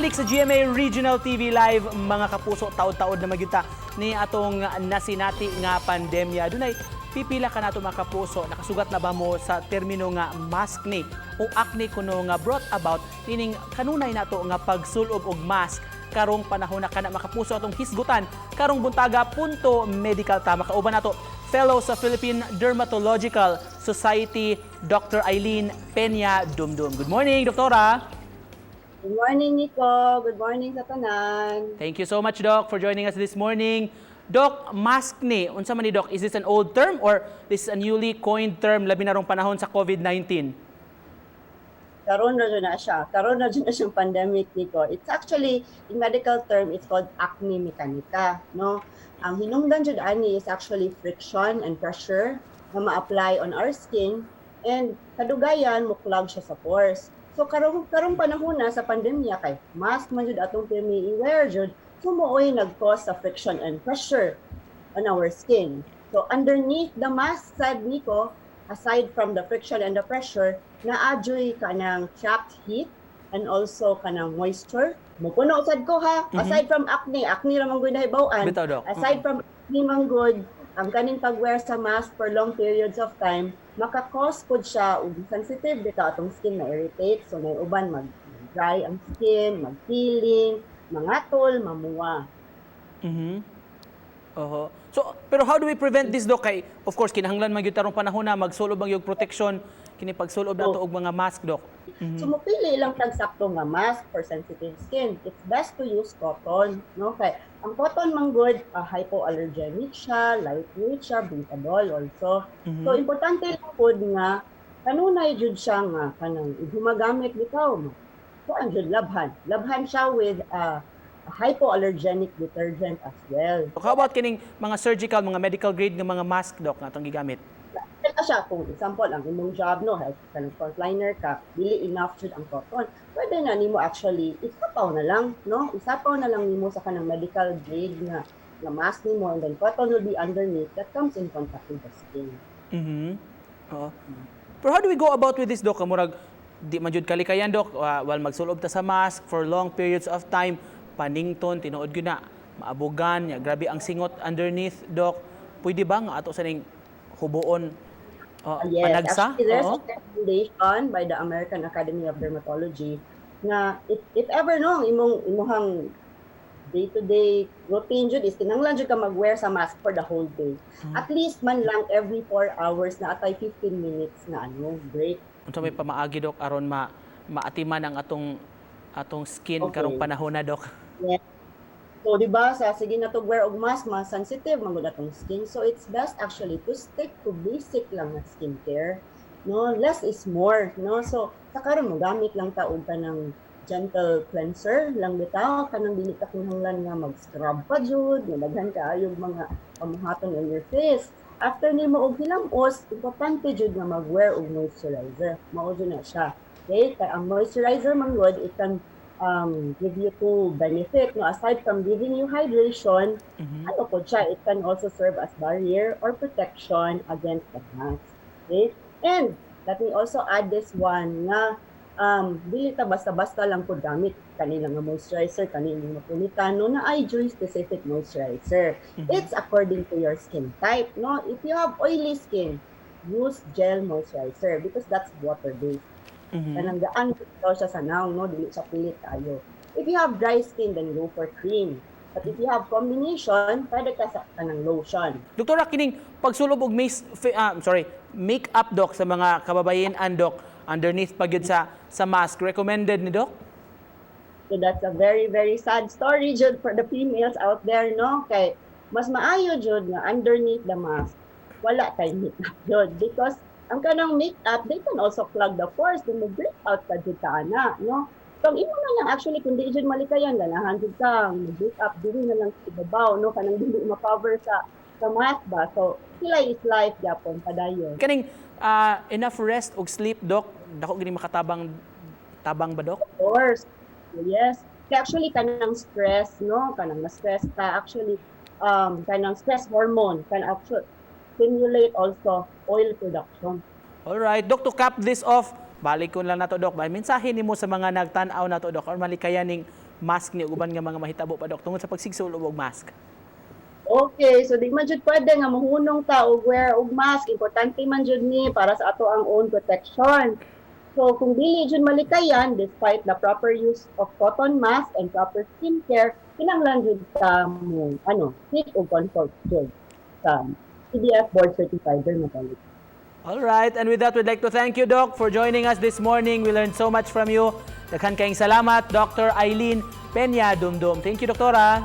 Balik sa GMA Regional TV Live, mga kapuso, taod-taod na magyud ta ni atong nasinati nga pandemya. Dunay pipila ka nato, mga kapuso, nakasugat na ba mo sa termino nga maskne o acne kuno nga brought about tining kanunay nato nga pagsulob og mask karong panahon na? Kana, mga kapuso, atong hisgutan karong buntaga. Punto Medical ta, makauban nato fellow sa Philippine Dermatological Society, Dr. Eileen Peña Dumdum. Good morning, Doktora. Good morning, Nico. Good morning sa tanan. Thank you so much, Doc, for joining us this morning. Doc, maskne, unsa man ni, Doc? Is this an old term or this is a newly coined term labi na rong panahon sa COVID-19? Karon na jud na siya. Karon na jud na siyang pandemic, Nico. It's actually, in medical term, it's called acne mechanica, no? Ang hinungdan jud ani is actually friction and pressure na ma-apply on our skin and kadugayan mo clog siya sa pores. So karong panahon na sa pandemya kay mask man jud atong pirmi i-wear jud. So mao'y nag-cause sa friction and pressure on our skin. So underneath the mask sad, Nico, aside from the friction and the pressure, naa juy kanang trapped heat and also kanang moisture. Mupuno sad ko ha. Aside from acne, acne ra man gud nahibaw-an. Bitaw, Doc. Aside from acne man gud, ang kaning pag-wear sa mask for long periods of time, maka-cause pod siya og sensitive bitaw atong skin, na-irritate. So may uban mag dry ang skin, mag-peeling, mangatol, mamuwa. Oho. So, pero how do we prevent this, Doc? Kay, of course, kinahanglan man gyud tarong panahon na magsulob ang yung protection kini pagsulob nato og mga mask, Doc. So mupili lang tag sakto nga mask for sensitive skin. It's best to use cotton, no? Kay ang cotton man gud, hypoallergenic siya, lightweight siya, breathable also. So importante lang pod nga kanunay jud siya nga kanang gumagamit bitaw mo. So ang jud labhan. Labhan siya with a hypoallergenic detergent as well. How about kining mga surgical, mga medical grade nga mga mask, Doc, nga atong gigamit? Kaya siya, kung example, ang imong job, no, health kanang frontliner ka, dili enough jud ang cotton. Pwede na nimo actually, isapaw na lang, no? Isapaw na lang nimo sa kanang medical grade nga mask nimo and then cotton will be underneath that comes in contact with the skin. Oo. Pero how do we go about with this, Doc? Murag, di man jud kalikayan, Doc, while magsulob ta sa mask for long periods of time, panington, tinuod gyud na, maabugan, ya, grabe ang singot underneath, Doc. Pwede ba nga ato sa ning huboon, Yes, panagsa? Actually there's Oo. A recommendation by the American Academy of Dermatology nga if ever, no, ang imong imuhang day-to-day routine jud is kinahanglan jud ka mag-wear sa mask for the whole day. At least man lang every 4 hours naa tay 15 minutes na ano break. Unsa may pamaagi, Doc, aron ma maatiman ang atong skin karong panahon na, Doc? So, di ba, sa sige na to wear og mask, mas sensitive man gud atong skin. So, it's best actually to stick to basic lang na skincare. No, less is more, no? So, sa karon mo gamit lang ta og kanang gentle cleanser lang bitaw, kanang dili ka kinahanglan nga mag-scrub pa jud, nga daghan kaayo mga pamuhaton on your face. After nimo og hilamos, importante jud nga mag-wear og moisturizer. Mao jud na siya. Okay? Kay ang moisturizer man gud, it can give you two benefit. No? Aside from giving you hydration, ano po siya, it can also serve as barrier or protection against the mask. Okay? And let me also add this one nga dili ta basta-basta lang po gamit kanila nga moisturizer, kanila nga mapulitan, no, naay juy specific moisturizer. It's according to your skin type, no? If you have oily skin, use gel moisturizer because that's water-based. Kanang gaan daw siya sa nawong, no? Dili siya pilit kaayo. If you have dry skin, then go for cream. But if you have combination, pwede ka sa kanang lotion. Doktora, kining pagsulob og mace, sorry, make-up, Doc, sa mga kababayen-an, Doc, underneath pag yun sa mask, recommended ni Doc? So that's a very, very sad story jud for the females out there, no? Kay mas maayo jud nga underneath the mask, wala kay makeup jud. Because ang kanang makeup, they can also clog the pores. Kung mo-break out ka jud ka ana, no? So ang imo na lang actually, kung di jud malikayan, ganahan jud ka, mag-make up, dili na lang sa ibabaw, no? Kanang dili ma-cover sa mask ba? So, sila is life gyapon padayon. Kaning enough rest og sleep, Doc, dako gini makatabang tabang ba, Doc? Of course. Yes. Kaya actually, kanang stress, no? Kanang na-stress ka, actually, kanang stress hormone can actually stimulate also oil production. Alright, Doc, to cap this off, balik ko lang nato, Doc. May mensahe nimo sa mga nagtan-aw nato, Doc, or malikayan ning maskne ug uban nga mga mahitabo pa, Dok, tungod sa pagsigsulob og mask? Okay, so di man jud pwede nga mohunong ta og wear og mask. Importante man jud ni para sa ato ang own protection. So kung dili jud malikayan, despite the proper use of cotton mask and proper skincare, kinahanglan jud ta mo ano, seek og consult jud sa CDF board certified dermatologist. All right, and with that, we'd like to thank you, Doc, for joining us this morning. We learned so much from you. Daghan kayong salamat, Dr. Eileen Peña Dumdum. Thank you, Doktora.